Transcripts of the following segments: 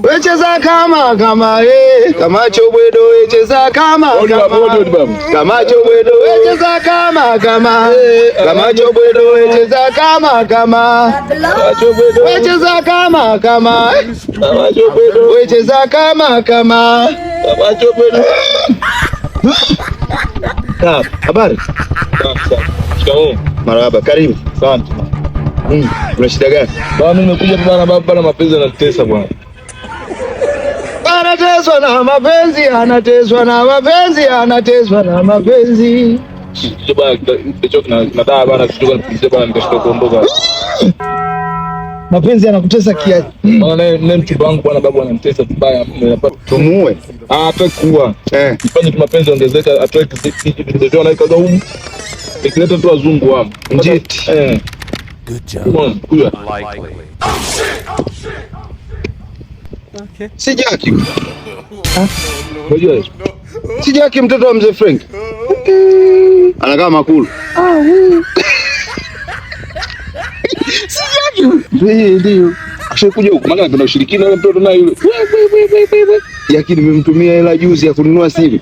Wecheza kama kama kama chobwedo wecheza kama kama kama chobwedo wecheza kama kama kama chobwedo wecheza kama kama wecheza kama kama wecheza kama kama kama chobwedo. Habari? Shikamoo. Marhaba, karibu. Asante. Una shida gani? Bwana, mimi nimekuja bwana, baba, mapenzi yanatesa bwana. Anateswa na mapenzi, anateswa na mapenzi, anateswa na mapenzi. Sio bwana, hicho kina bwana, sio bwana, nikashindwa kuondoka. Mapenzi yanakutesa kiasi. Bwana, naye mchumba wangu bwana, babu anamtesa vibaya. Tumuue. Ah, hataki kuua. Ifanye tu mapenzi ongezeka, hataki ndio na kaza humu. Nikileta tu wazungu hapo. Njiti. Good job. Kuya. Okay. Si Jaki. Unajua? Si Jaki mtoto wa mzee Frank. Anakaa Makulu. Si Jaki. Ndio. Ashakuja huku maana anapenda ushirikina yule mtoto naye yule. Jaki nimemtumia hela juzi ya kununua simu.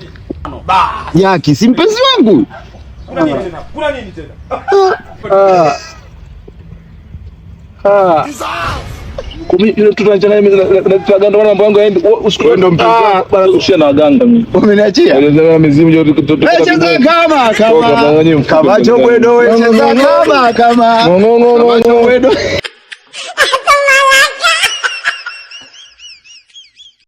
Jaki si mpenzi wangu. Kuna nini tena? Kuna nini tena? Kumi yule mtoto anachanganya mimi na ganda bwana, mambo yangu yaende. Wewe ndio mpenzi wangu. Bwana, usia na waganga mimi. Umeniachia? Ndio mizimu yote. Wecheza kama kama kama chobwedo, wecheza kama kama No, no, no, no, kama no. chobwedo.